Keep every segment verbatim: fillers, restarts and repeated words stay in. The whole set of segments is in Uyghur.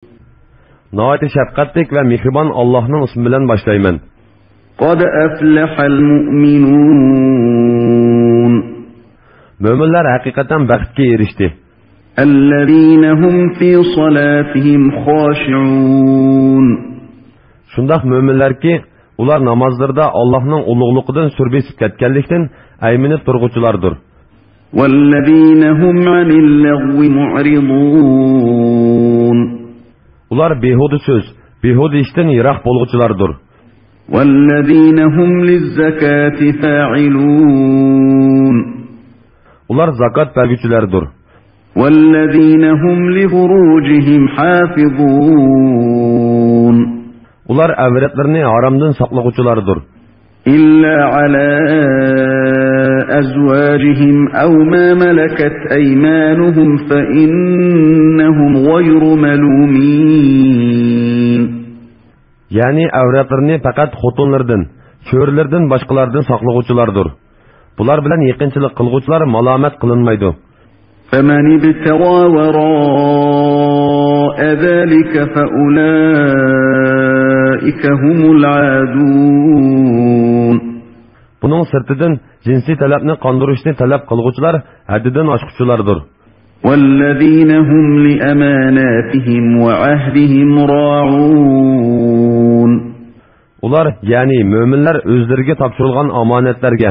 ناھايىتى شەپقەتلىك ۋە مېھرىبان ئاللاھنىڭ ئىسمى بىلەن باشلايمەن. قد أفلح المؤمنون. مۆمىنلەر ھەقىقەتەن بەختكە ئېرىشتى. الذين هم في صلاتهم خاشعون. شۇنداق مۆمىنلەركى، ئۇلار نامازلىرىدا ئاللاھنىڭ ئۇلۇغلۇقىدىن سۈر بېسىپ كەتكەنلىكتىن ئەيمىنىپ تۇرغۇچىلاردۇر. والذين هم عن اللغو معرضون. ئۇلار بىھۇدە سۆز، بىھۇدە ئىشتىن يىراق بولغۇچىلاردۇر. والذين هم للزكاة فاعلون. ئۇلار زاكات بەرگۈچىلەردۇر. والذين هم لفروجهم حافظون. ئۇلار ئەۋرەتلىرىنى ھارامدىن ساقلىغۇچىلاردۇر. إلا على أزواجهم أو ما ملكت أيمانهم فإنهم غير ملومين. يەنى ئەۋرەتلىرىنى پەقەت خوتۇنلىرىدىن، چۆرىلىرىدىن باشقىلاردىن ساقلىغۇچىلاردۇر. بۇلار بىلەن يېقىنچىلىق قىلغۇچىلار مالامەت قىلىنمايدۇ. فمن ابتغى وراء ذلك فأولئك هم العادون. بۇنىڭ سىرتىدىن جىنسىي تەلەپنى قاندۇرۇشنى تەلەپ قىلغۇچىلار ھەددىدىن ئاشقۇچىلاردۇر. والذين هم لأماناتهم وعهدهم راعون. ئۇلار، يەنى مۆمىنلەر ئۆزلىرىگە تاپشۇرۇلغان ئامانەتلەرگە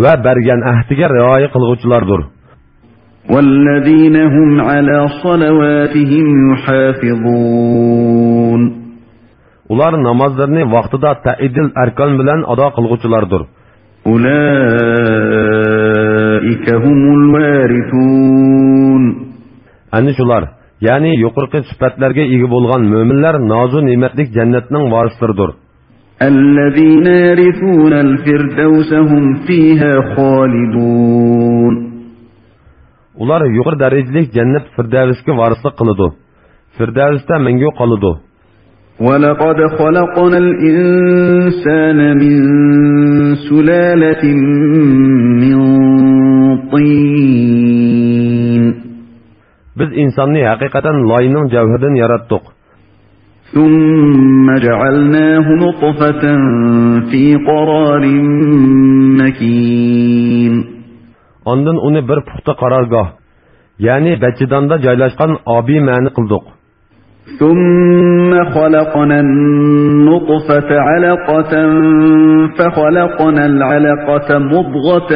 ۋە بەرگەن ئەھدىگە رىئايە قىلغۇچىلاردۇر. والذين هم على صلواتهم يحافظون. ئۇلار نامازلىرىنى ۋاقتىدا تەئىدىل ئەركان بىلەن ئادا قىلغۇچىلاردۇر. أولئك هم الوارثون. ئەنە شۇلار، يەنى يۇقىرىقى سۈپەتلەرگە ئىگە بولغان مۆمىنلەر نازۇ نېمەتلىك جەننەتنىڭ ۋارىسلىرىدۇر. الذين يرثون الفردوس هم فيها خالدون. ئۇلار يۇقىرى دەرىجىلىك جەننەت فىردەۋسكە ۋارىسلىق قىلىدۇ. فىردەۋستە مەڭگۈ قالىدۇ. ولقد خلقنا الإنسان من سلالة من طين. بىز ئىنساننى ھەقىقەتەن لاينىڭ جەۋھىرىدىن ياراتتۇق. ثم جعلناه نطفة في قرار مكين. ئاندىن ئۇنى بىر پۇختا قارارگاھ، يەنى بەتچىداندا جايلاشقان ئابىمەنى قىلدۇق. ثم خلقنا النطفة علقة فخلقنا العلقة مضغة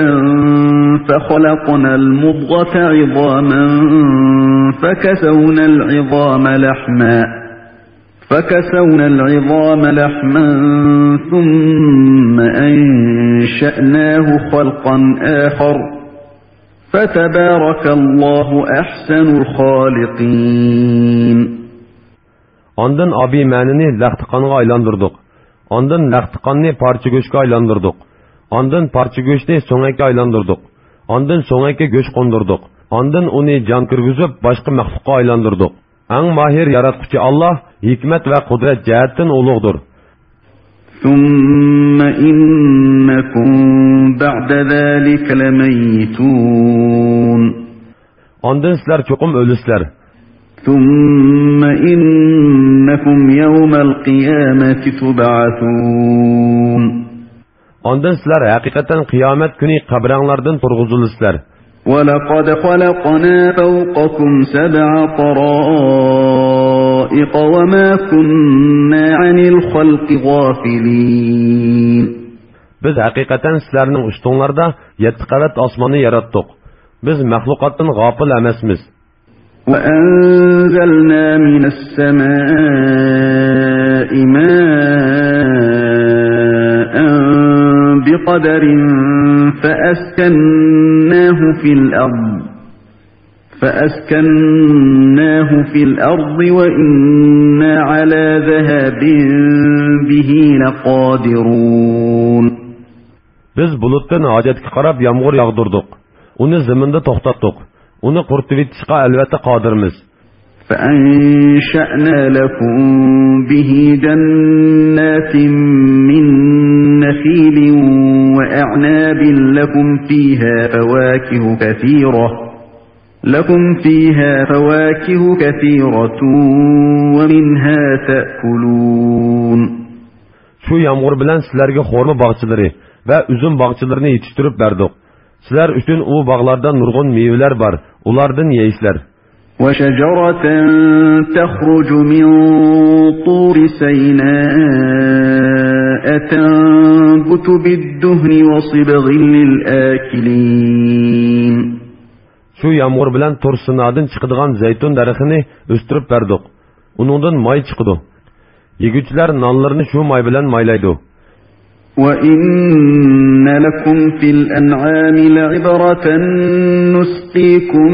فخلقنا المضغة عظاما فكسونا العظام لحما فكسونا العظام لحما ثم أنشأناه خلقا آخر فتبارك الله أحسن الخالقين. ئاندىن ئابىمەنىنى لەختە قانغا ئايلاندۇردۇق. ئاندىن لەختە قاننى پارچە گۆشكە ئايلاندۇردۇق. ئاندىن پارچە گۆشنى سۆڭەككە ئايلاندۇردۇق. ئاندىن سۆڭەككە گۆش قوندۇردۇق. ئاندىن ئۇنى جان كىرگۈزۈپ، باشقا مەخلۇققا ئايلاندۇردۇق. ئەڭ ماھىر ياراتقۇچى ئاللاھ ھېكمەت ۋە قۇدرەت جەھەتتىن ئۇلۇغدۇر. ثم إنكم بعد ذلك لميتون. ئاندىن سىلەر چوقۇم ئۆلىسىلەر. ثم إنكم يوم القيامة تبعثون. ئاندىن سىلەر ھەقىقەتەن قىيامەت كۈنى قەبرەڭلاردىن تۇرغۇزۇلىسىلەر. ولقد خلقنا فوقكم سبع طرائق وما كنا عن الخلق غافلين. بىز ھەقىقەتەن سىلەرنىڭ ئۈستۈڭلاردا يەتتە قەۋەت ئاسماننى ياراتتۇق. بىز مەخلۇقاتتىن غاپىل ئەمەسمىز. وأنزلنا من السماء ماء بقدر فأسكناه في الأرض فأسكناه في الأرض وإنا على ذهاب به لقادرون. بىز بۇلۇتتىن ھاجەتكە قاراپ يامغۇر ياغدۇردۇق. ئۇنى زېمىندا توختاتتۇق. ئۇنى قۇرۇتۇۋېتىشقا ئەلۋەتتە قادىرمىز. فأنشأنا لكم به جنات من نخيل وأعناب لكم فيها فواكه كثيرة لكم فيها فواكه كثيرة ومنها تأكلون. شۇ يامغۇر بىلەن سىلەرگە خورما باغچىلىرى ۋە ئۈزۈم باغچىلىرىنى يېتىشتۈرۈپ بەردۇق. سىلەر ئۈچۈن ئۇ باغلاردا نۇرغۇن مېۋىلەر بار، ئۇلاردىن يەيسىلەر. وشجرة تخرج من طور سيناء تنبت بالدهن وصبغ للآكلين. شۇ يامغۇر بىلەن تۇر سىنادىن چىقىدىغان زەيتۇن دەرىخىنى ئۆستۈرۈپ بەردۇق. ئۇنىڭدىن ماي چىقىدۇ. يېگۈچىلەر نانلىرىنى شۇ ماي بىلەن مايلايدۇ. وإن لكم في الأنعام لعبرة نسقيكم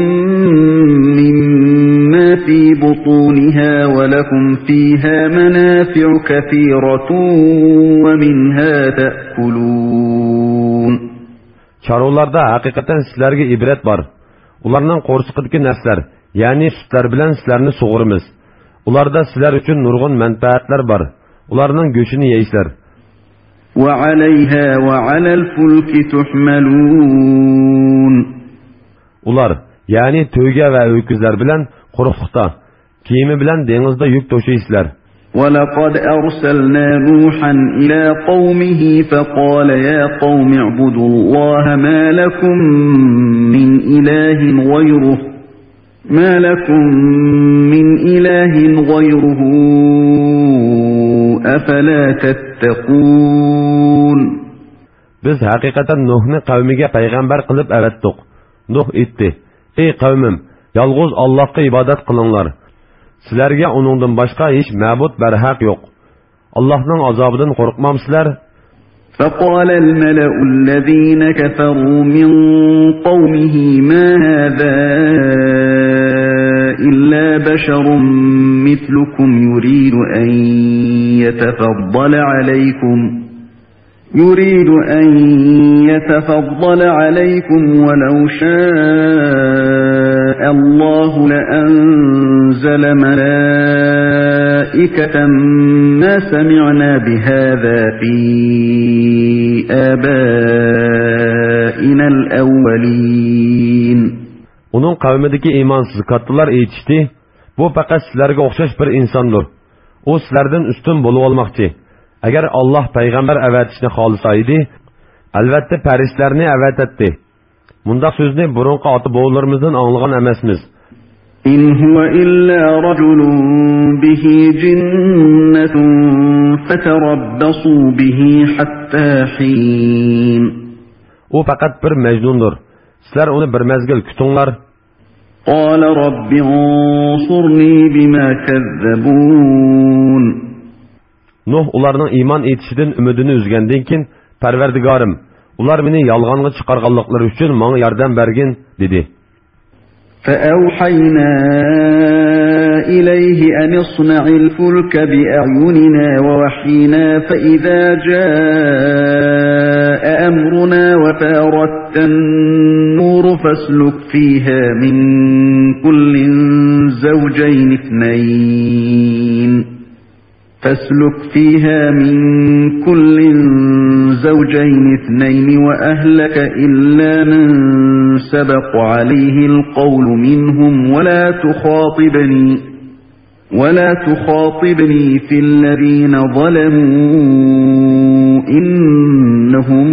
مما في بطونها ولكم فيها منافع كثيرة ومنها تأكلون. چارۋىلاردا ھەقىقەتەن سىلەرگە ئىبرەت بار. ئۇلارنىڭ قورسىقىدىكى نەرسىلەر، يەنى سۈتلەر بىلەن سىلەرنى سۇغۇرىمىز. ئۇلاردا سىلەر ئۈچۈن نۇرغۇن مەنپەئەتلەر بار. ئۇلارنىڭ گۆشىنى يەيسىلەر. وعليها وعلى الفلك تحملون. ئۇلار، يەنى تۆگە ۋە ئۆكۈزلەر بىلەن قۇرۇقلۇقتا، كېمە بىلەن دېڭىزدا يۈك توشۇيسىلەر. ولقد أرسلنا نوحا إلى قومه فقال يا قوم اعبدوا الله ما لكم من إله غيره، ما لكم من إله غيره، أفلا تتقون. بىز ھەقىقەتەن نۇھنى قەۋمىگە پەيغەمبەر قىلىپ ئەۋەتتۇق. نۇھ ئېيتتى: ئەي قەۋمىم، يالغۇز ئاللاھقا ئىبادەت قىلىڭلار. سىلەرگە ئۇنىڭدىن باشقا ھېچ مەبۇد بەرھەق يوق. ئاللاھنىڭ ئازابىدىن قورقمامسىلەر؟ فقال الملأ الذين كفروا من قومه ما هذا إلا بشر مثلكم يريد أن يتفضل عليكم يريد أن يتفضل عليكم ولو شاء الله لأنزل ملائكة ما سمعنا بهذا في آبائنا الأولين. ئۇنىڭ قەۋمىدىكى ئىمانسىز كاتتىلار ئېيتىشتى: بۇ پەقەت سىلەرگە ئوخشاش بىر ئىنساندۇر. ئۇ سىلەردىن ئۈستۈن بولۇۋالماقچى. ئەگەر ئاللاھ پەيغەمبەر ئەۋەتىشنى خالىسا ئىدى، ئەلۋەتتە پەرىشتىلەرنى ئەۋەتەتتى. مۇنداق سۆزنى بۇرۇنقى ئاتا-بوۋىلىرىمىزدىن ئاڭلىغان ئەمەسمىز. إن هو إلا رجل به جنة فتربصوا به حتى حين. ئۇ پەقەت بىر مەجنۇندۇر. سىلەر ئۇنى بىر مەزگىل كۈتۈڭلار. قال رب انصرني بما كذبون. نۇھ ئۇلارنىڭ ئىمان ئېيتىشىدىن ئۈمىدىنى ئۈزگەندىن كېيىن، پەرۋەردىگارىم، ئۇلار مېنى يالغانغا چىقارغانلىقلىرى ئۈچۈن ماڭا ياردەم بەرگىن، دېدى. فأوحينا إليه أن اصنع الفلك بأعيننا ووحينا فإذا جاء أمرنا وفارت النور فاسلك فيها من كل زوجين اثنين فاسلك فيها من كل زوجين اثنين وأهلك إلا من سبق عليه القول منهم ولا تخاطبني ولا تخاطبني في الذين ظلموا إنهم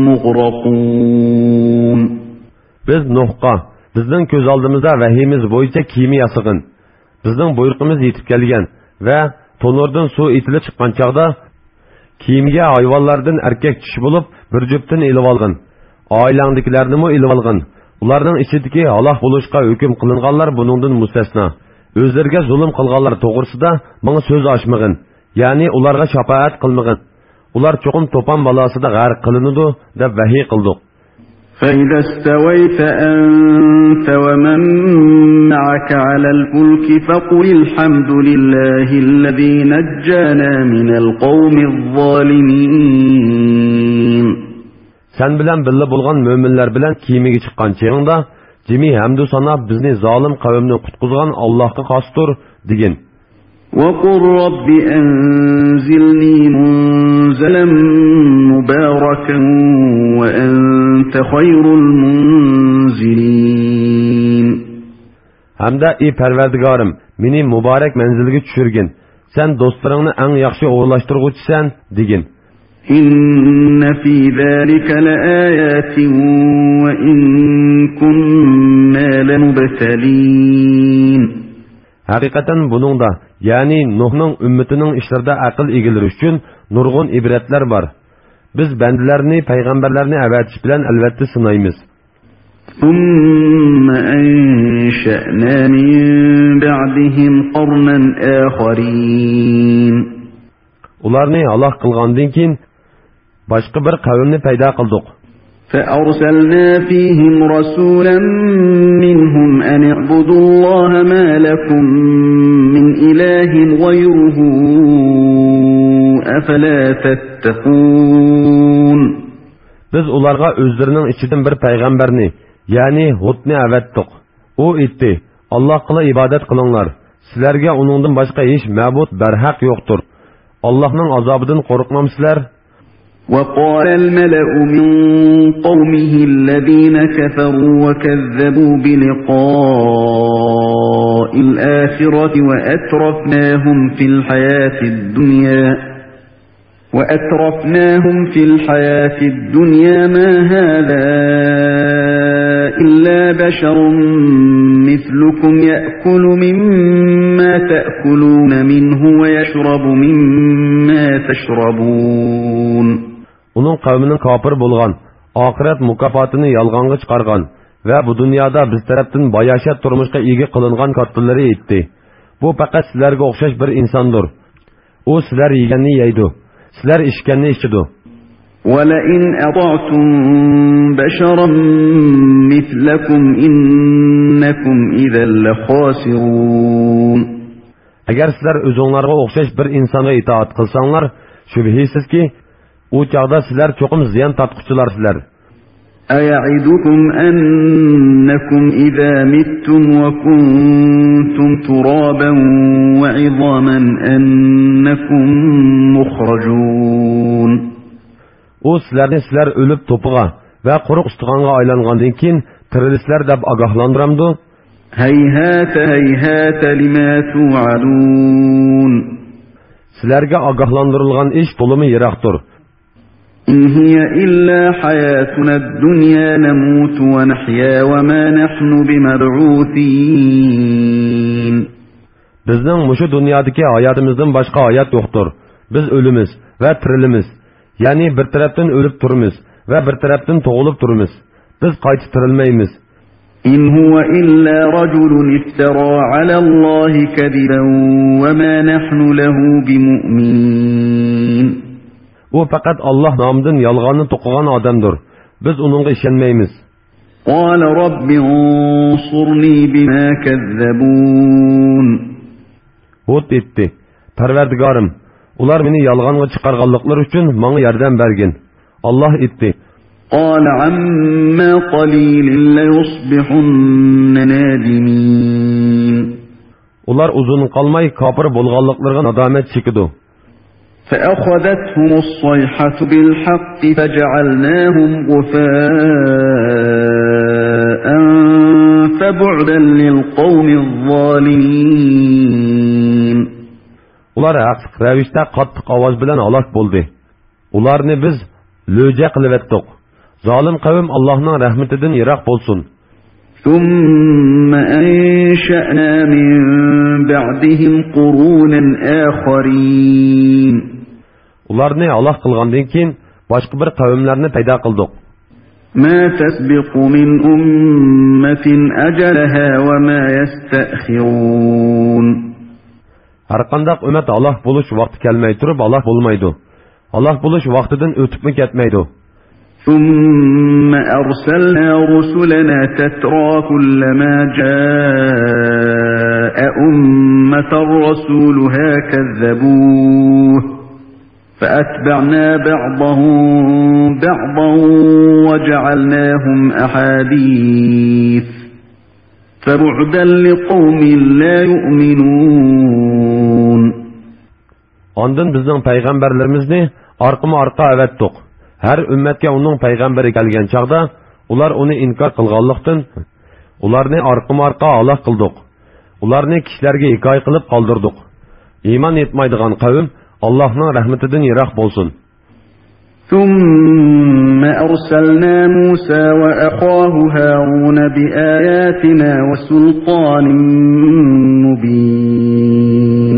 مغرقون. بىز نۇھقا، بىزنىڭ كۆز ئالدىمىزدا ۋەھىيىمىز بويىچە كېمە ياسىغىن. بىزنىڭ بۇيرۇقىمىز يېتىپ كەلگەن ۋە تونۇردىن سۇ ئېتىلىپ چىققان چاغدا، كېمىگە ھايۋانلاردىن ئەركەك چىشى بولۇپ، بىر جۈپتىنى ئېلىۋالغىن. ئائىلەڭدىكىلەرنىمۇ ئېلىۋالغىن. ئۇلارنىڭ ئىچىدىكى ھالاك بولۇشقا ھۆكۈم قىلىنغانلار بۇنىڭدىن مۇستەسنا. ئۆزلىرىگە زۇلۇم قىلغانلار توغرىسىدا ماڭا سۆز ئاچمىغىن، يەنى ئۇلارغا شاپائەت قىلمىغىن. ئۇلار چوقۇم توپان بالاسىدا غەرق قىلىنىدۇ، دەپ ۋەھىي قىلدۇق. فإذا استويت أنت ومن معك على الفلك فقل الحمد لله الذي نجانا من القوم الظالمين. سەن بىلەن بىللە بولغان مۆمىنلەر بىلەن كېمىگە چىققان چېغىڭدا، جىمى ھەمدۇ سانا بىزنى زالىم قەۋمدىن قۇتقۇزغان ئاللاھقا خاستۇر، دېگىن. وقل رب أنزلني منزلا مباركا وأنت خير المنزلين. ھەمدە ئى پەرۋەردىگارىم، مېنى مۇبارەك مەنزىلگە چۈشۈرگىن، سەن دوستلىرىڭنى ئەڭ ياخشى ئورۇنلاشتۇرغۇچىسەن، دېگىن. إن في ذلك لآيات وإن كنا لمبتلين. ھەقىقەتەن بۇنىڭدا، يەنى نۇھنىڭ ئۈممىتىنىڭ ئىشلىرىدا ئەقىل ئىگىلىرى ئۈچۈن نۇرغۇن ئىبرەتلەر بار. بىز بەندىلەرنى پەيغەمبەرلەرنى ئەۋەتىش بىلەن ئەلۋەتتە سىنايمىز. ثم أنشأنا من بعدهم قرنا آخرين. ئۇلارنى ھالاك قىلغاندىن كېيىن باشقا بىر قەۋمنى پەيدا قىلدۇق. فأرسلنا فيهم رسولا منهم أن اعبدوا الله ما لكم من إله غيره أفلا تتقون. بىز ئۇلارغا ئۆزلىرىنىڭ ئىچىدىن بىر پەيغەمبەرنى، يەنى ھۇدنى ئەۋەتتۇق. ئۇ ئېيتتى: «ئاللاھقىلا ئىبادەت قىلىڭلار. سىلەرگە ئۇنىڭدىن باشقا ھېچ مەبۇد بەرھەق يوقتۇر. ئاللاھنىڭ ئازابىدىن قورقمامسىلەر؟» وقال الملأ من قومه الذين كفروا وكذبوا بلقاء الآخرة وأترفناهم في الحياة الدنيا وأترفناهم في الحياة الدنيا ما هذا إلا بشر مثلكم يأكل مما تأكلون منه ويشرب مما تشربون. ئۇنىڭ قەۋمىنىڭ كاپىر بولغان، ئاخىرەت مۇكاپاتىنى يالغانغا چىقارغان ۋە بۇ دۇنيادا بىز تەرەپتىن باياشات تۇرمۇشقا ئىگە قىلىنغان كاتتىلىرى ئېيتتى: «بۇ پەقەت سىلەرگە ئوخشاش بىر ئىنساندۇر. ئۇ سىلەر يېگەننى يەيدۇ، سىلەر ئىچكەننى ئىچىدۇ.» ولئن أطعتم بشرا مثلكم إنكم إذا لخاسرون. ئەگەر سىلەر ئۆزۈڭلارغا ئوخشاش بىر ئىنسانغا ئىتائەت قىلساڭلار، شۈبھىسىزكى، ئۇ چاغدا سىلەر چوقۇم زىيان تارتقۇچىلارسىلەر. أيعدكم أنكم إذا متم وكنتم ترابا وعظاما أنكم مخرجون. ئۇ سىلەرنى سىلەر ئۆلۈپ توپىغا ۋە قۇرۇق ئۇستىخانغا ئايلانغاندىن كېيىن تىرىلىسىلەر دەپ ئاگاھلاندۇرامدۇ؟ هيهات هيهات لما توعدون. سىلەرگە ئاگاھلاندۇرۇلغان ئىش تولىمۇ يىراقتۇر. إن هي إلا حياتنا الدنيا نموت ونحيا وما نحن بمبعوثين. بىزنىڭ مۇشۇ دۇنيادىكى ھاياتىمىزدىن باشقا ھايات يوقتۇر. بىز ئۆلىمىز ۋە تىرىلىمىز. يەنى بىر تەرەپتىن ئۆلۈپ تۇرىمىز ۋە بىر تەرەپتىن تۇغۇلۇپ تۇرىمىز. بىز قايتا تىرىلمەيمىز. إن هو إلا رجل افترى على الله كذبا وما نحن له بمؤمنين. ئۇ پەقەت ئاللاھ نامىدىن يالغاننى توقۇغان ئادەمدۇر. بىز ئۇنىڭغا ئىشەنمەيمىز. قال رب انصرني بما كذبون. ھۇد ئېيتتى: «پەرۋەردىگارىم، ئۇلار مېنى يالغانغا چىقارغانلىقلىرى ئۈچۈن ماڭا ياردەم بەرگىن.» ئاللاھ ئېيتتى: قال عما قليل ليصبحن نادمين. ئۇلار ئۇزۇن قالماي كاپىر بولغانلىقلىرىغا نادامەت چېكىدۇ. فأخذتهم الصيحة بالحق فجعلناهم غثاء فبعدا للقوم الظالمين. ئۇلار ھەقلىق رەۋىشتە قاتتىق ئاۋاز بىلەن ھالاك بولدى. ئۇلارنى بىز لۆجە قىلىۋەتتۇق. زالىم قەۋم ئاللاھنىڭ رەھمىتىدىن يىراق بولسۇن. ثم أنشأنا من بعدهم قرونا آخرين. ئۇلارنى ھالاك قىلغاندىن كېيىن باشقا بىر قەۋملەرنى پەيدا قىلدۇق. ما تسبق من أمة أجلها وما يستأخرون. ھەرقانداق ئۈممەت ھالاك بولۇش ۋاقتى كەلمەي تۇرۇپ ھالاك بولمايدۇ. ھالاك بولۇش ۋاقتىدىن ئۆتۈپمۇ كەتمەيدۇ. ثم أرسلنا رسلنا تترى كلما جاء أمة رسولها كذبوه فأتبعنا بعضهم بعضا وجعلناهم أحاديث فبعدا لقوم لا يؤمنون. ئاندىن بىزنىڭ پەيغەمبەرلىرىمىزنى ئارقىمۇ ئارقا ئەۋەتتۇق. ھەر ئۈممەتكە ئۇنىڭ پەيغەمبىرى كەلگەن چاغدا، ئۇلار ئۇنى ئىنكار قىلغانلىقتىن، ئۇلارنى ئارقىمۇ ئارقا ھالاك قىلدۇق. ئۇلارنى كىشىلەرگە ھېكايە قىلىپ قالدۇردۇق. ئىمان ئېيتمايدىغان قەۋم ئاللاھنىڭ رەھمىتىدىن يىراق بولسۇن. ثم أرسلنا موسى وأخاه هارون بآياتنا وسلطان مبين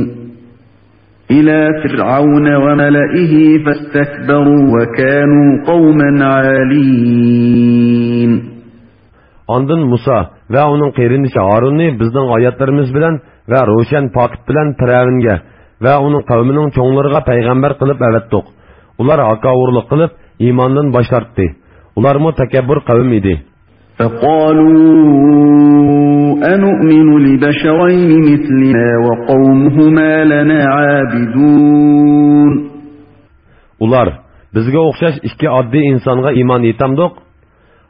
إلى فرعون وملئه فاستكبروا وكانوا قوما عالين. ئاندىن مۇسا ۋە ئۇنىڭ قېرىندىشى ھارۇننى بىزنىڭ ئايەتلىرىمىز بىلەن ۋە روشەن پاكىت بىلەن پىرئەۋنگە ۋە ئۇنىڭ قەۋمىنىڭ چوڭلىرىغا پەيغەمبەر قىلىپ ئەۋەتتۇق. ئۇلار ھاكاۋۇرلۇق قىلىپ، ئىماندىن باش تارتتى. ئۇلارمۇ تەكەببۇر قەۋم ئىدى. فقالوا أنؤمن لبشرين مثلنا وقومهما لنا عابدون. ئۇلار، بىزگە ئوخشاش ئىككى ئاددىي ئىنسانغا ئىمان ئېيتامدۇق؟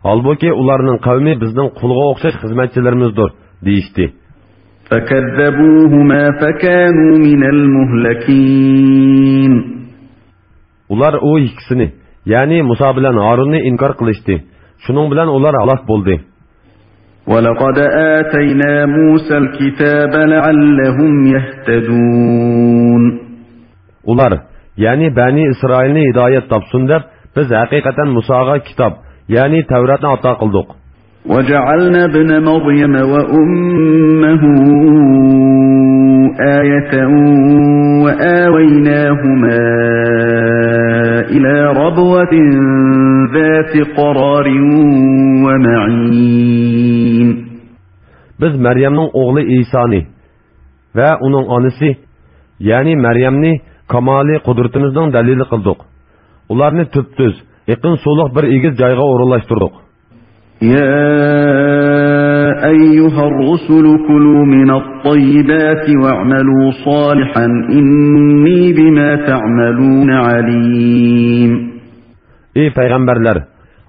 ھالبۇكى، ئۇلارنىڭ قەۋمى بىزنىڭ قۇلغا ئوخشاش خىزمەتچىلىرىمىزدۇر، دېيىشتى. فكذبوهما فكانوا من المهلكين. ئۇلار ئۇ ئىككىسىنى، يەنى مۇسا بىلەن ھارۇننى ئىنكار قىلىشتى. شۇنىڭ بىلەن ئۇلار ھالاك بولدى. ولقد آتينا موسى الكتاب لعلهم يهتدون. ئۇلار، يەنى بەنى ئىسرائىلنى ھىدايەت تاپسۇن دەپ، بىز ھەقىقەتەن مۇساغا كىتاب، يەنى تەۋراتنى ئاتا قىلدۇق. وجعلنا ابن مريم وأمه آية وآويناهما إلى ربوة ذات قرار ومعين. بىز مەريەمنىڭ ئوغلى ئىسانى ۋە ئۇنىڭ ئانىسى، يەنى مەريەمنى كامالىي قۇدرىتىمىزنىڭ دەلىلى قىلدۇق. ئۇلارنى تۈپتۈز، ئېقىن سۇلۇق بىر ئېگىز جايغا ئورۇنلاشتۇردۇق. يا أيها الرسل كلوا من الطيبات واعملوا صالحا إني بما تعملون عليم. ئى پەيغەمبەرلەر،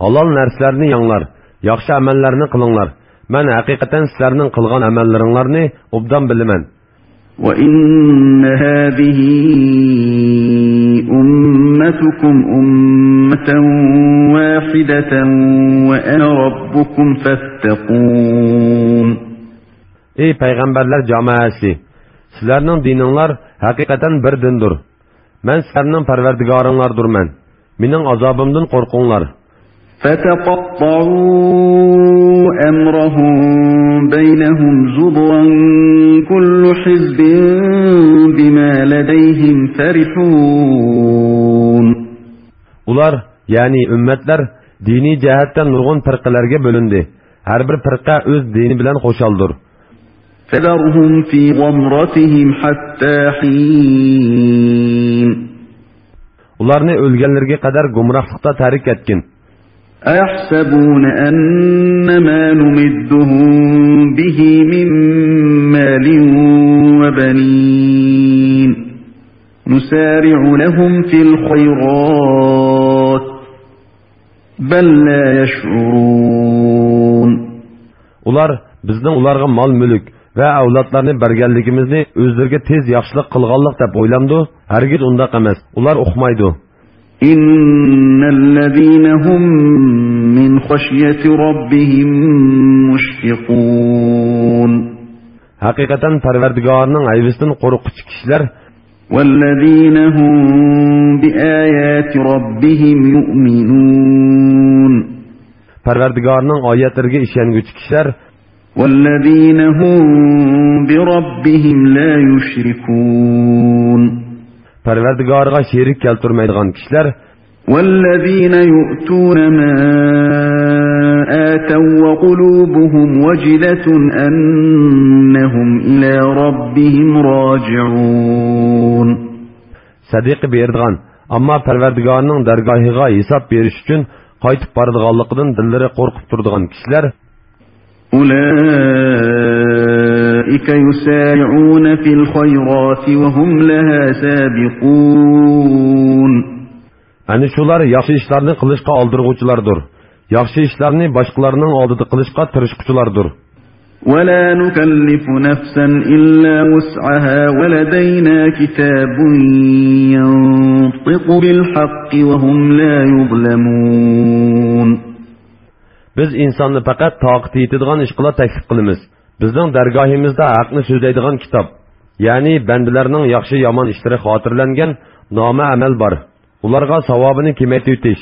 ھالال نەرسىلەرنى يەڭلار، ياخشى ئەمەللەرنى قىلىڭلار. مەن ھەقىقەتەن سىلەرنىڭ قىلغان ئەمەللىرىڭلارنى ئوبدان بىلىمەن. وإن هذه أمتكم أمة واحدة وأنا ربكم فاتقون. ئى پەيغەمبەرلەر جامائەسى، سىلەرنىڭ دىنىڭلار ھەقىقەتەن بىر دىندۇر. مەن سىلەرنىڭ پەرۋەردىگارىڭلاردۇرمەن. مېنىڭ ئازابىمدىن قورقۇڭلار. فتقطعوا أمرهم بينهم زبرا كل حزب بما لديهم فرحون. ئۇلار، يەنى ئۈممەتلەر، دىنىي جەھەتتە نۇرغۇن پىرقىلەرگە بۆلۈندى. ھەر بىر پىرقە ئۆز دىنى بىلەن خۇشالدۇر. فذرهم في غمرتهم حتى حين. ئۇلارنى ئۆلگەنلىرىگە قەدەر گۇمراھلىقتا تەرك ئەتكىن. أيحسبون أن ما نمدهم به من مال وبنين نسارع لهم في الخيرات بل لا يشعرون. ئۇلار بىزنىڭ ئۇلارغا مال-مۈلۈك ۋە ئەۋلادلارنى بەرگەنلىكىمىزنى ئۆزلىرىگە تېز ياخشىلىق قىلغانلىق دەپ ئويلامدۇ؟ ھەرگىز ئۇنداق ئەمەس. ئۇلار ئۇقمايدۇ. إن الذين هم من خشية ربهم مشفقون. ھەقىقەتەن پەرۋەردىگارىنىڭ ھەيۋىسىدىن قورققۇچى كىشىلەر والذين هم بآيات ربهم يؤمنون. پەرۋەردىگارىنىڭ ئايەتلىرىگە ئىشەنگۈچى كىشىلەر والذين هم بربهم لا يشركون. پەرۋەردىگارىغا شېرىك كەلتۈرمەيدىغان كىشىلەر والذين يؤتون ما آتوا وقلوبهم وجلة أنهم إلى ربهم راجعون. سەدىقە بېرىدىغان، ئەمما پەرۋەردىگارىنىڭ دەرگاھىغا ھېساب بېرىش ئۈچۈن قايتىپ بارىدىغانلىقىدىن دىللىرى قورقۇپ تۇرىدىغان كىشىلەر أولئك يسارعون في الخيرات وهم لها سابقون. ئەنە شۇلار ياخشى ئىشلارنى قىلىشقا ئالدىرىغۇچىلاردۇر. ياخشى ئىشلارنى باشقىلارنىڭ ئالدىدا قىلىشقا تىرىشقۇچىلاردۇر. ولا نكلف نفسا إلا وسعها ولدينا كتاب ينطق بالحق وهم لا يظلمون. بىز ئىنساننى پەقەت تاقىتى يېتىدىغان ئىشقىلا تەكلىپ قىلىمىز. بىزنىڭ دەرگاھىمىزدا ھەقنى سۆزلەيدىغان كىتاب، يەنى بەندىلەرنىڭ ياخشى-يامان ئىشلىرى خاتىرىلەنگەن نامە ئەمەل بار. ئۇلارغا ساۋابىنى كېمەيتىۋېتىش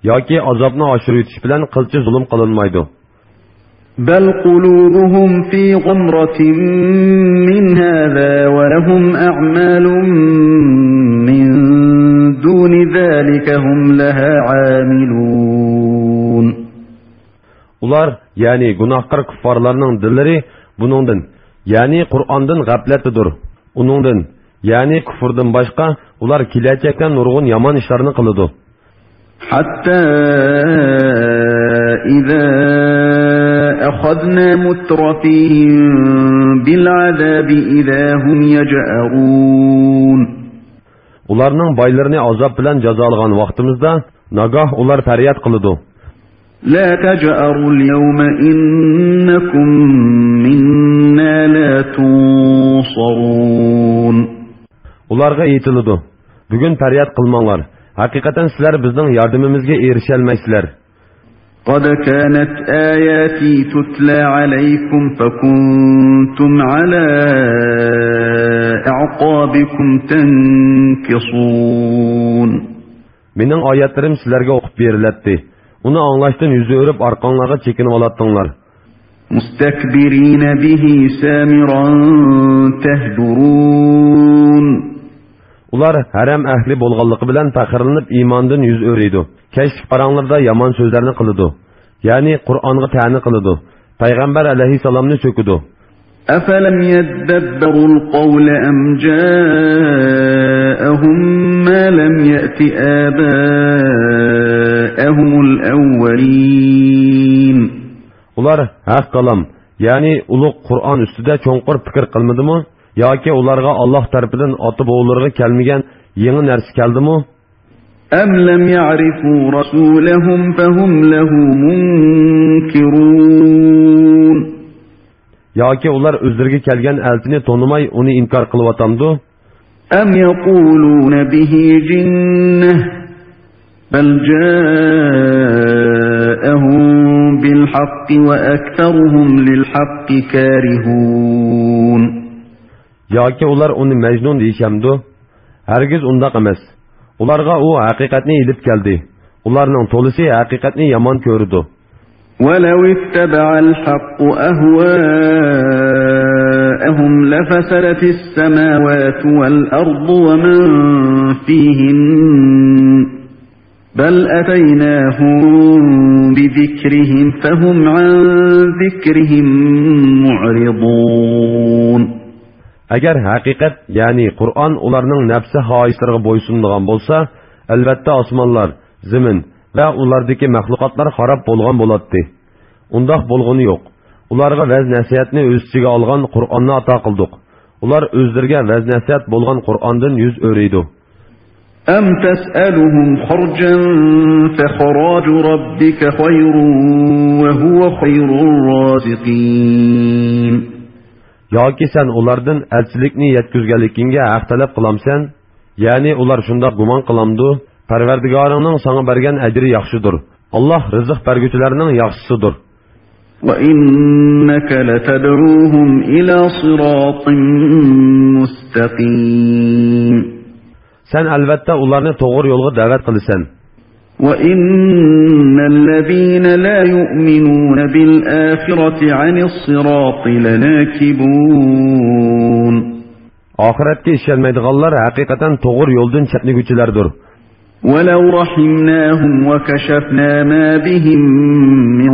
ياكى ئازابنى ئاشۇرۇۋېتىش بىلەن قىلچە زۇلۇم قىلىنمايدۇ. بل قلوبهم في غمرة من هذا ولهم أعمال من دون ذلك هم لها عاملون. ئۇلار، يەنى گۇناھكار كۇففارلارنىڭ دىللىرى بۇنىڭدىن، يەنى قۇرئاندىن غەپلەتتىدۇر. ئۇنىڭدىن، يەنى كۇفرىدىن باشقا، ئۇلار كېلەچەكتە نۇرغۇن يامان ئىشلارنى قىلىدۇ. حتى إذا أخذنا مترفيهم بالعذاب إذا هم يجأرون. ئۇلارنىڭ بايلىرىنى ئازاب بىلەن جازالىغان ۋاقتىمىزدا، ناگاھ ئۇلار پەرياد قىلىدۇ. لا تجأروا اليوم إنكم منا لا تنصرون. ئۇلارغا ئېيتىلىدۇ، بۈگۈن پەرياد قىلماڭلار، ھەقىقەتەن سىلەر بىزنىڭ ياردىمىمىزگە ئېرىشەلمەيسىلەر. قد كانت آياتي تتلى عليكم فكنتم على أعقابكم تنكصون. مېنىڭ ئايەتلىرىم سىلەرگە ئوقۇپ بېرىلەتتى. ئۇنى ئاڭلاشتىن يۈز ئۆرۈپ ئارقاڭلارغا چېكىنىۋالاتتىڭلار. مستكبرين به سامرا تهجرون. ئۇلار ھەرەم ئەھلى بولغانلىقى بىلەن پەخىرلىنىپ ئىماندىن يۈز ئۆرۈيدۇ. كەچلىك پاراڭلىرىدا يامان سۆزلەرنى قىلىدۇ. يەنى قۇرئانغا تەنە قىلىدۇ. پەيغەمبەر ئەلەيھىسسالامنى سۆكىدۇ. أفلم يدبروا القول أم جاءهم ما لم يأت آباءهم الأولين. ئۇلار ھەق كالام، يەنى ئۇلۇغ قۇرئان ئۈستىدە چوڭقۇر پىكىر قىلمىدىمۇ؟ ياكى ئۇلارغا ئاللاھ تەرىپىدىن ئاتا-بوۋىلىرىغا كەلمىگەن يېڭى نەرسە كەلدىمۇ؟ أم لم يعرفوا رسولهم فهم له منكرون. ياكى ئۇلار ئۆزلىرىگە كەلگەن ئەلچىنى تونۇماي ئۇنى ئىنكار قىلىۋاتامدۇ؟ أم يقولون به جنة بل جاءهم بالحق وأكثرهم للحق كارهون. ياكى ئۇلار ئۇنى مەجنۇن دېيىشەمدۇ؟ ھەرگىز ئۇنداق ئەمەس. ئۇلارغا ئۇ ھەقىقەتنى ئېلىپ كەلدى. ئۇلارنىڭ تولىسى ھەقىقەتنى يامان كۆرىدۇ. ولو اتبع الحق أهواءهم لفسدت السماوات والأرض ومن فيهن بل أتيناهم بذكرهم فهم عن ذكرهم معرضون. ئەگەر ھەقىقەت، يەنى قۇرئان ئۇلارنىڭ نەپسى خاھىشلىرىغا بويسۇنىدىغان بولسا، ئەلۋەتتە ئاسمانلار، زېمىن ۋە ئۇلاردىكى مەخلۇقاتلار خاراب بولغان بولاتتى. ئۇنداق بولغىنى يوق. ئۇلارغا ۋەز-نەسىھەتنى ئۆز ئىچىگە ئالغان قۇرئاننى ئاتا قىلدۇق. ئۇلار ئۆزلىرىگە ۋەز-نەسىھەت بولغان قۇرئاندىن يۈز ئۆرۈيدۇ. أم تسألهم خرجا فخراج ربك خير وهو خير الرازقين. ياكى سەن ئۇلاردىن ئەلچىلىكنى يەتكۈزگەنلىكىڭگە ھەق تەلەپ قىلامسەن؟ يەنى ئۇلار شۇنداق گۇمان قىلامدۇ؟ پەرۋەردىگارىڭنىڭ ساڭا بەرگەن ئەجرى ياخشىدۇر. ئاللاھ رىزىق بەرگۈچىلەرنىڭ ياخشىسىدۇر. وإنك لتدعوهم إلى صراط مستقيم. سەن ئەلۋەتتە ئۇلارنى توغرا يولغا دەۋەت قىلىسەن. وإن الذين لا يؤمنون بالآخرة عن الصراط لناكبون. ئاخىرەتكە ئىشەنمەيدىغانلار ھەقىقەتەن توغرا يولدىن چەتنىگۈچىلەردۇر. ولو رحمناهم وكشفنا ما بهم من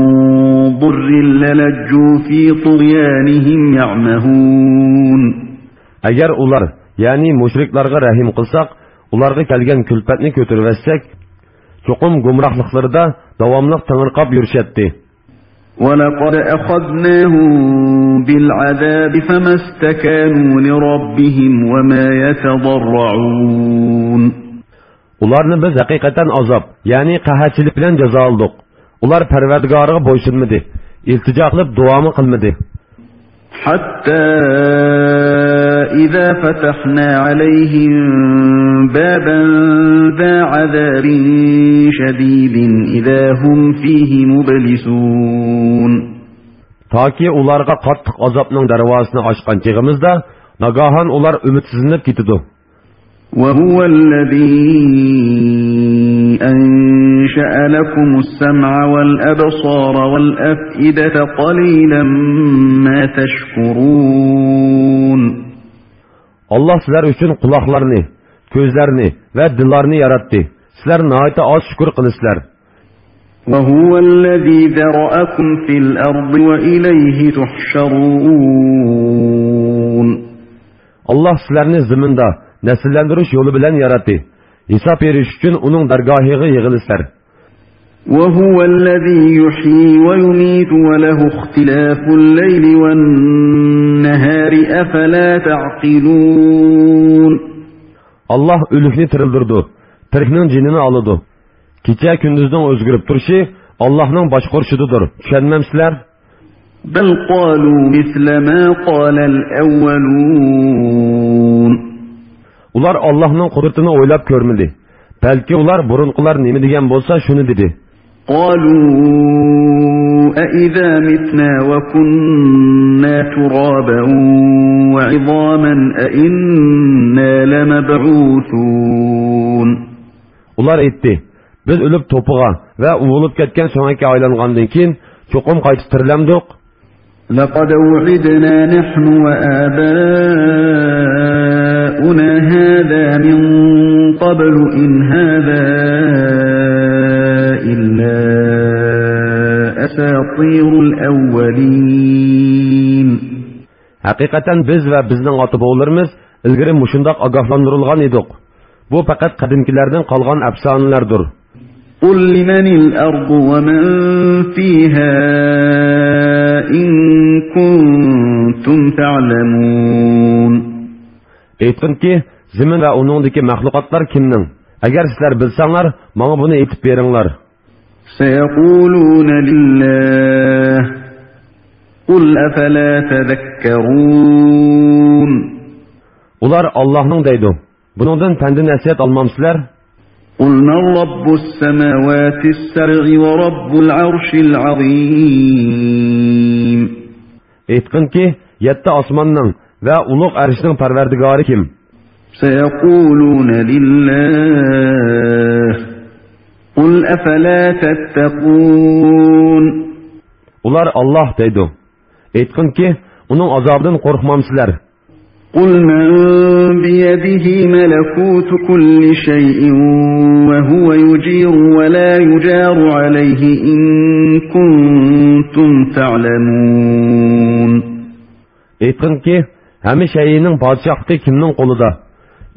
ضر للجوا في طغيانهم يعمهون. ئەگەر ئۇلار، يەنى مۇشرىكلارغا رەھىم قىلساق، ئۇلارغا كەلگەن كۈلپەتنى كۆتۈرۈۋەتسەك، چوقۇم گۇمراھلىقلىرىدا داۋاملىق تېڭىرقاپ يۈرۈشەتتى. ولقد أخذناهم بالعذاب فما استكانوا لربهم وما يتضرعون. ئۇلارنى بىز ھەقىقەتەن ئازاب، يەنى قەھەتچىلىك بىلەن جازالىدۇق. ئۇلار پەرۋەردىگارىغا بويسۇنمىدى، ئىلتىجا قىلىپ دۇئامۇ قىلمىدى. حتى إذا فتحنا عليهم بابا ذا عذاب شديد إذا هم فيه مبلسون. تاكى ئۇلارغا قاتتىق ئازابنىڭ دەرۋازىسىنى ئاچقان چېغىمىزدا، ناگاھان ئۇلار ئۈمىدسىزلىنىپ كېتىدۇ. وهو الذي أنشأ لكم السمع والأبصار والأفئدة قليلا ما تشكرون. ئاللاھ سىلەر ئۈچۈن قۇلاقلارنى، كۆزلەرنى ۋە دىللارنى ياراتتى. سىلەر ناھايىتى ئاز شۈكۈر قىلىسىلەر. وهو الذي ذرأكم في الأرض وإليه تحشرون. ئاللاھ سىلەرنى زېمىندا نەسىللەندۈرۈش يولى بىلەن ياراتتى. ھېساب بېرىش ئۈچۈن ئۇنىڭ دەرگاھىغا يىغىلىسىلەر. وهو الذي يحيي ويميت وله اختلاف الليل والنهار أفلا تعقلون. ئاللاھ ئۆلۈكنى تىرىلدۈرىدۇ، تىرىكنىڭ جېنىنى ئالىدۇ. كېچە كۈندۈزنىڭ ئۆزگىرىپ تۇرۇشى ئاللاھنىڭ باشقۇرۇشىدىدۇر. چۈشەنمەمسىلەر؟ بل قالوا مثل ما قال الأولون. ئۇلار ئاللاھنىڭ قۇدرىتىنى ئويلاپ كۆرمىدى. بەلكى ئۇلار بۇرۇنقىلار نېمە دېگەن بولسا، شۇنى دېدى. قالوا أإذا متنا وكنا ترابا وعظاما أإنا لمبعوثون. ئۇلار ئېيتتى، بىز ئۆلۈپ توپىغا ۋە ئۇۋۇلۇپ كەتكەن سۆڭەككە ئايلانغاندىن كېيىن چوقۇم قايتا تىرىلەمدۇق؟ لقد وعدنا نحن وآباؤنا هذا من قبل إن هذا إلا أساطير الأولين. ھەقىقەتەن بىز ۋە بىزنىڭ ئاتا-بوۋىلىرىمىز ئىلگىرى مۇشۇنداق ئاگاھلاندۇرۇلغان ئىدۇق. بۇ پەقەت قەدىمكىلەردىن قالغان ئەپسانىلەردۇر. قل لمن الأرض ومن فيها إن كنتم تعلمون. ئېيتقىنكى، زېمىن ۋە ئۇنىڭدىكى مەخلۇقاتلار كىمنىڭ؟ ئەگەر سىلەر بىلسەڭلار، ماڭا بۇنى ئېيتىپ بېرىڭلار. سيقولون لله قل أفلا تذكرون. ئۇلار ئاللاھنىڭ دەيدۇ. بۇنىڭدىن پەندى نەسىھەت ئالمامسىلەر؟ قل من رب السماوات السبع ورب العرش العظيم. ئېيتقىنكى، يەتتە ئاسماننىڭ ۋە ئۇلۇغ ئەرشنىڭ پەرۋەردىگارى كىم؟ سيقولون لله قل أفلا تتقون. ئۇلار ئاللاھ دەيدۇ. ئېيتقىنكى، ئۇنىڭ ئازابىدىن قورقمامسىلەر؟ قل من بيده ملكوت كل شيء وهو يجير ولا يجار عليه إن كنتم تعلمون. ئېيتقىنكى، ھەممە شەيئىنىڭ پادىشاھلىقى كىمنىڭ قولىدا؟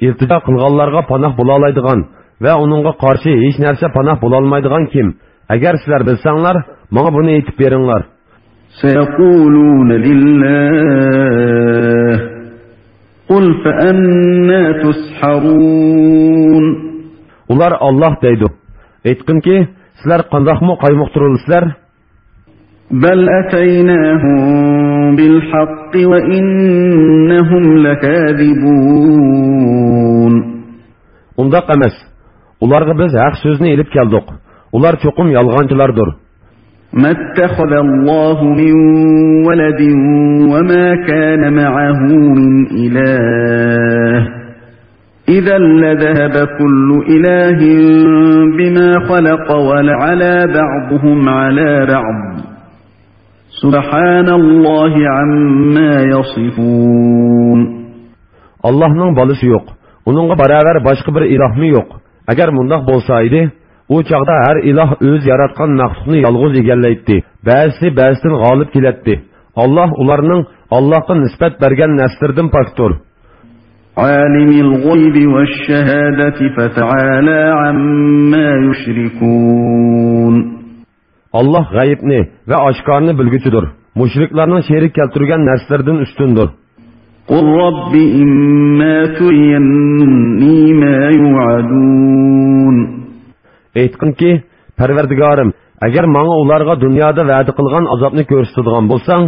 ئىلتىجا قىلغانلارغا پاناھ بولالايدىغان ۋە ئۇنىڭغا قارشى ھېچ نەرسە پاناھ بولالمايدىغان كىم؟ ئەگەر سىلەر بىلسەڭلار، ماڭا بۇنى ئېيتىپ بېرىڭلار. سيقولون لله قل فأنا تسحرون. ئۇلار ئاللاھ دەيدۇ. ئېيتقىنكى، سىلەر قانداقمۇ قايمۇقتۇرۇلىسىلەر؟ بل أتيناهم بالحق وإنهم لكاذبون. ئۇنداق ئەمەس. ئۇلارغا بىز ھەق سۆزنى ئېلىپ كەلدۇق. ئۇلار چوقۇم يالغانچىلاردۇر. ما اتخذ الله من ولد وما كان معه من إله إذا لذهب كل إله بما خلق ولعلا بعضهم على بعض سبحان الله عما يصفون. ئاللاھنىڭ بالىسى يوق، ئۇنىڭغا باراۋەر باشقا بىر ئىلاھمۇ يوق. ئەگەر مۇنداق بولسا ئىدى، ئۇ چاغدا ھەر ئىلاھ ئۆزى ياراتقان مەخلۇقنى يالغۇز ئىگىلەيتتى، بەزىسى بەزىسىدىن غالىب كېلەتتى. ئاللاھ ئۇلارنىڭ ئاللاھقا نىسبەت بەرگەن نەرسىلىرىدىن پاكتۇر. عالم الغيب والشهادة فتعالى عما يشركون. ئاللاھ غەيىبنى ۋە ئاشكارىنى بىلگۈچىدۇر. مۇشرىكلارنىڭ شېرىك كەلتۈرگەن نەرسىلىرىدىن ئۈستۈندۇر. قل رب إما تريني ما يوعدون. ئېيتقىنكى، پەرۋەردىگارىم، ئەگەر ماڭا ئۇلارغا دۇنيادا ۋەدە قىلغان ئازابنى كۆرسىتىدىغان بولساڭ،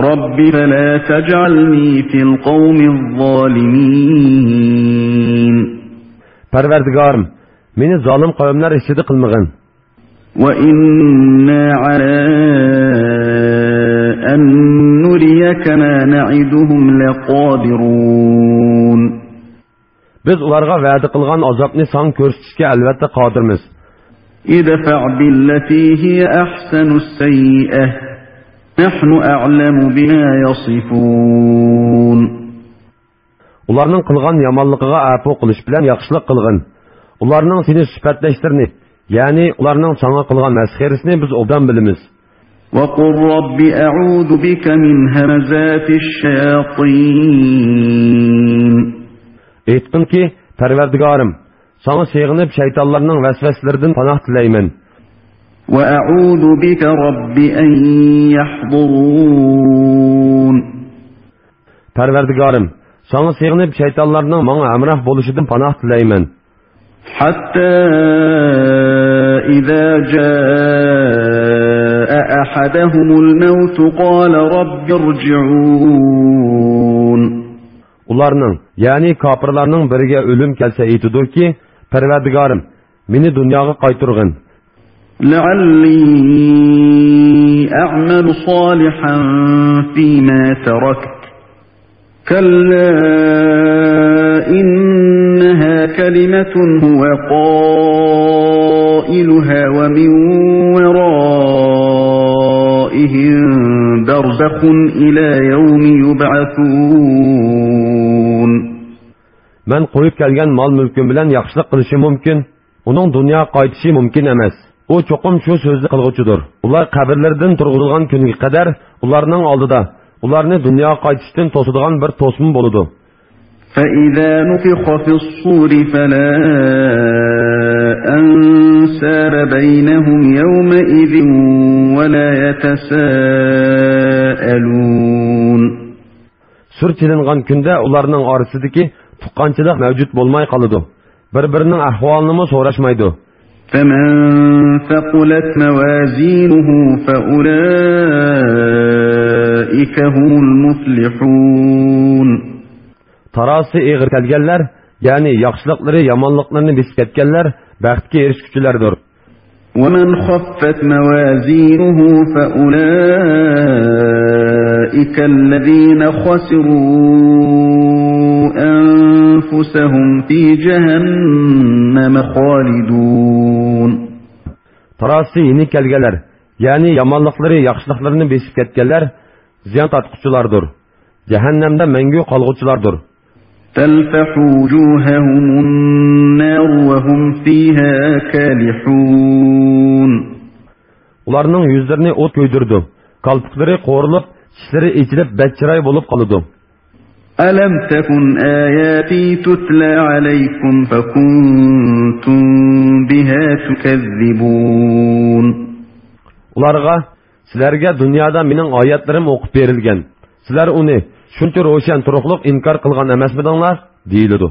رب فلا تجعلني في القوم الظالمين. پەرۋەردىگارىم، مېنى زالىم قەۋملەر ئىچىدە قىلمىغىن. وإنا على أن نريك ما نعدهم لقادرون. بىز ئۇلارغا ۋەدە قىلغان ئازابنى ساڭا كۆرسىتىشكە ئەلۋەتتە قادىرمىز. ادفع بالتي هي أحسن السيئة نحن أعلم بما يصفون. ئۇلارنىڭ قىلغان يامانلىقىغا ئەپۇ قىلىش بىلەن ياخشىلىق قىلغىن. ئۇلارنىڭ سېنى سۈپەتلەشلىرىنى، يەنى ئۇلارنىڭ ساڭا قىلغان مەسخىرىسىنى بىز ئوبدان بىلىمىز. وقل رب أعوذ بك من همزات الشياطين. ئېيتقىنكى، پەرۋەردىگارىم، ساڭا سېغىنىپ شەيتانلارنىڭ ۋەسۋەسىلىرىدىن پاناھ تىلەيمەن. وأعوذ بك رب أن يحضرون. پەرۋەردىگارىم، ساڭا سېغىنىپ شەيتانلارنىڭ ماڭا ھەمراھ بولۇشىدىن پاناھ تىلەيمەن. حتى إذا جاء أحدهم الموت قال رب ارجعون. ئۇلارنىڭ، يەنى كاپىرلارنىڭ بىرىگە ئۆلۈم كەلسە ئېيتىدۇكى، پەرۋەردىگارىم، مېنى دۇنياغا قايتۇرغىن. لعلي أعمل صالحا فيما تركت. كلا إنها كلمة هو قائلها ومن ورائهم برزخ إلى يوم يبعثون. مەن قويۇپ كەلگەن مال-مۈلكۈم بىلەن ياخشىلىق قىلىشىم مۇمكىن. ئۇنىڭ دۇنياغا قايتىشى مۇمكىن ئەمەس. ئۇ چوقۇم شۇ سۆزنى قىلغۇچىدۇر. ئۇلار قەبرىلىرىدىن تۇرغۇزۇلغان كۈنگە قەدەر ئۇلارنىڭ ئالدىدا ئۇلارنى دۇنياغا قايتىشتىن توسىدىغان بىر توسما بولىدۇ. فإذا نفخ في الصور فلا أنساب بينهم يومئذ ولا يتساءلون. سۈر چېلىنغان كۈندە ئۇلارنىڭ ئارىسىدىكى تۇغقانچىلىق مەۋجۇت بولماي قالىدۇ. بىر-بىرىنىڭ ئەھۋالىنىمۇ سوراشمايدۇ. فمن ثقلت موازينه فأولئك هم المفلحون. تارازىسى ئېغىر كەلگەنلەر، يەنى ياخشىلىقلىرى يامانلىقلىرىنى بېسىپ كەتكەنلەر بەختكە ئېرىشكۈچىلەردۇر. ومن خفت موازينه فأولئك الذين خسروا أنفسهم في جهنم خالدون. تارازىسى يېنىك كەلگەنلەر، يەنى يامانلىقلىرى ياخشىلىقلىرىنى بېسىپ كەتكەنلەر زىيان تارتقۇچىلاردۇر. جەھەننەمدە مەڭگۈ قالغۇچىلاردۇر. تلفح وجوههم النار وهم فيها كالحون. ئۇلارنىڭ يۈزلىرىنى ئوت كۆيدۈرىدۇ. كالپۇكلىرى قورۇلۇپ، چىشلىرى ئېچىلىپ، بەتچىراي بولۇپ قالىدۇ. ألم تكن آياتي تتلى عليكم فكنتم بها تكذبون. ئۇلارغا، سىلەرگە دۇنيادا مېنىڭ ئايەتلىرىم ئوقۇپ بېرىلگەن. سىلەر ئۇنى شۇنچە روشەن تۇرۇقلۇق ئىنكار قىلغان ئەمەسمىدىڭلار؟ دېيىلىدۇ.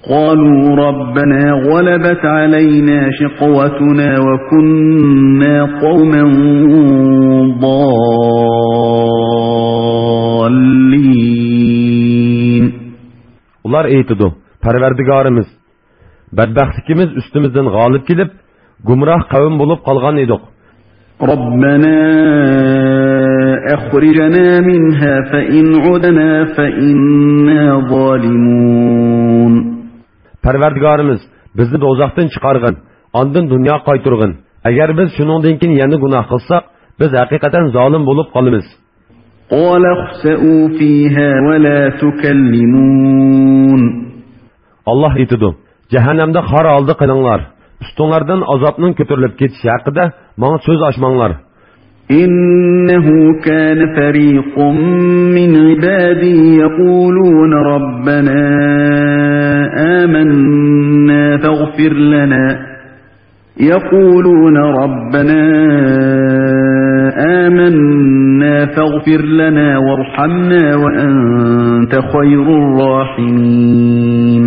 قالوا ربنا غلبت علينا شقوتنا وكنا قوما ضالين. ئۇلار ئېيتىدۇ، پەرۋەردىگارىمىز، بەتبەختلىكىمىز ئۈستىمىزدىن غالىب كېلىپ، گۇمراھ قەۋم بولۇپ قالغان ئىدۇق. ربنا أخرجنا منها فإن عدنا فإنا ظالمون. پەرۋەردىگارىمىز، بىزنى دوزاختىن چىقارغىن، ئاندىن دۇنياغا قايتۇرغىن. ئەگەر بىز شۇنىڭدىن كېيىن يەنە گۇناھ قىلساق، بىز ھەقىقەتەن زالىم بولۇپ قالىمىز. قال اخسئوا فيها ولا تكلمون. ئاللاھ ئېيتىدۇ، جەھەننەمدە خار ھالدا قېلىڭلار، ئۈستۈڭلاردىن ئازابنىڭ كۆتۈرۈلۈپ كېتىشى ھەققىدە ماڭا سۆز ئاچماڭلار. إنه كان فريق من عبادي يقولون ربنا آمنا فاغفر لنا يقولون ربنا آمنا فاغفر لنا وارحمنا وأنت خير الراحمين.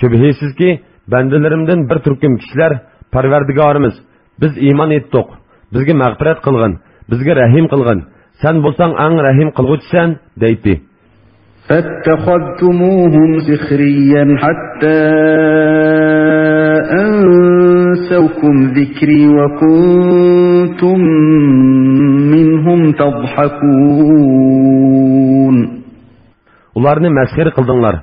شۈبھىسىزكى، بەندىلىرىمدىن بىر تۈركۈم كىشىلەر، پەرۋەردىگارىمىز، بىز ئىمان ئېيتتۇق، بىزگە مەغپىرەت قىلغىن، بىزگە رەھىم قىلغىن، سەن بولساڭ ئەڭ رەھىم قىلغۇچىسەن، دەيتتى. فاتخذتموهم سخريا حتى أنسوكم ذكري وكنتم منهم تضحكون. ئۇلارنى مەسخىرە قىلدىڭلار.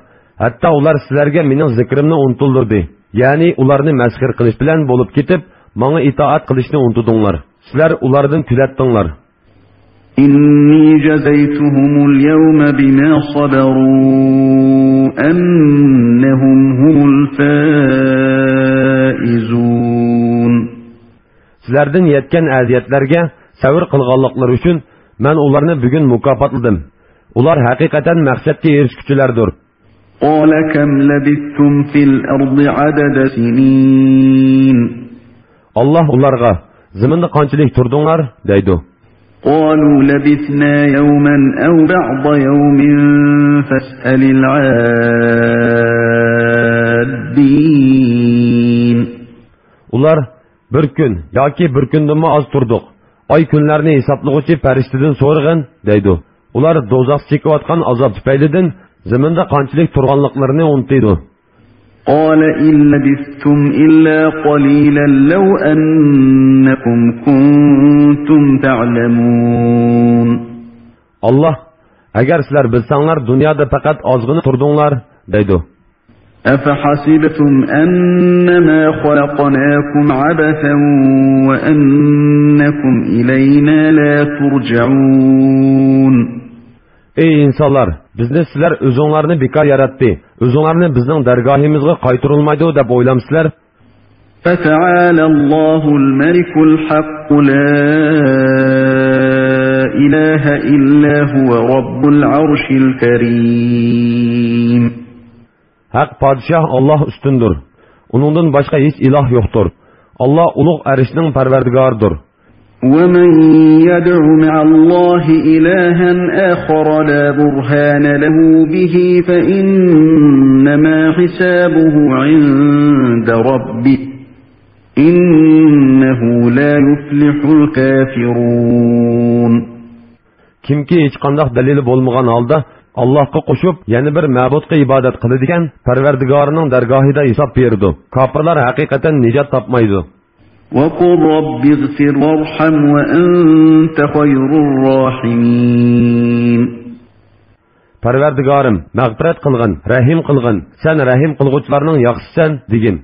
ھەتتا ئۇلار سىلەرگە مېنىڭ زىكرىمنى ئۇنتۇلدۇردى. يەنى ئۇلارنى مەسخىرە قىلىش بىلەن بولۇپ كېتىپ، ماڭا ئىتائەت قىلىشنى ئۇنتۇدۇڭلار. سىلەر ئۇلاردىن كۈلەتتىڭلار. إني جزيتهم اليوم بما صبروا أنهم هم الفائزون. سىلەردىن يەتكەن ئەزىيەتلەرگە سەۋر قىلغانلىقلىرى ئۈچۈن مەن ئۇلارنى بۈگۈن مۇكاپاتلىدىم. ئۇلار ھەقىقەتەن مەقسەتكە ئېرىشكۈچىلەردۇر. قال كم لبثتم في الأرض عدد سنين. ئاللاھ ئۇلارغا، زېمىندا قانچىلىك تۇردۇڭلار؟ دەيدۇ. قالوا لبثنا يوما أو بعض يوم فاسأل العادين. ئۇلار، بىر كۈن ياكى بىر كۈندىنمۇ ئاز تۇردۇق. ئاي كۈنلەرنى ھېسابلىغۇچى پەرىشتىدىن سورىغىن، دەيدۇ. ئۇلار دوزاختا چېكىۋاتقان ئازاب تۈپەيلىدىن زېمىندا قانچىلىك تۇرغانلىقلىرىنى ئۇنتۇيدۇ. قال إن لبثتم إلا قليلا لو أنكم كنتم تعلمون. ئاللاھ، ئەگەر سىلەر بىلسەڭلار دۇنيادا پەقەت ئازغىنا تۇردۇڭلار، دەيدۇ. أفحسبتم أنما خلقناكم عبثا وأنكم إلينا لا ترجعون. ئەي ئىنسانلار، بىزنى سىلەر ئۆزۈڭلارنى بىكار ياراتتى، ئۆزۈڭلارنى بىزنىڭ دەرگاھىمىزغا قايتۇرۇلمايدۇ دەپ ئويلامسىلەر؟ فتعالى الله الملك الحق لا إله إلا هو رب العرش الكريم. ھەق پادىشاھ ئاللاھ ئۈستۈندۇر. ئۇنىڭدىن باشقا ھېچ ئىلاھ يوقتۇر. ئاللاھ ئۇلۇغ ئەرشنىڭ پەرۋەردىگارىدۇر. ومن يدع مع الله إلها آخر لا برهان له به فإنما حسابه عند ربه إنه لا يفلح الكافرون. كىمكى ھېچقانداق دەلىلى بولمىغان ھالدا ئاللاھقا قوشۇپ يەنە بىر مەبۇدقا ئىبادەت قىلىدىكەن، پەرۋەردىگارىنىڭ دەرگاھىدا ھېساب بېرىدۇ. كاپىرلار ھەقىقەتەن نىجات تاپمايدۇ. وقل رب اغفر وارحم وأنت خير الراحمين. پەرۋەردىگارىم، مەغپىرەت قىلغىن، رەھىم قىلغىن، سەن رەھىم قىلغۇچىلارنىڭ ياخشىسىسەن، دېگىن.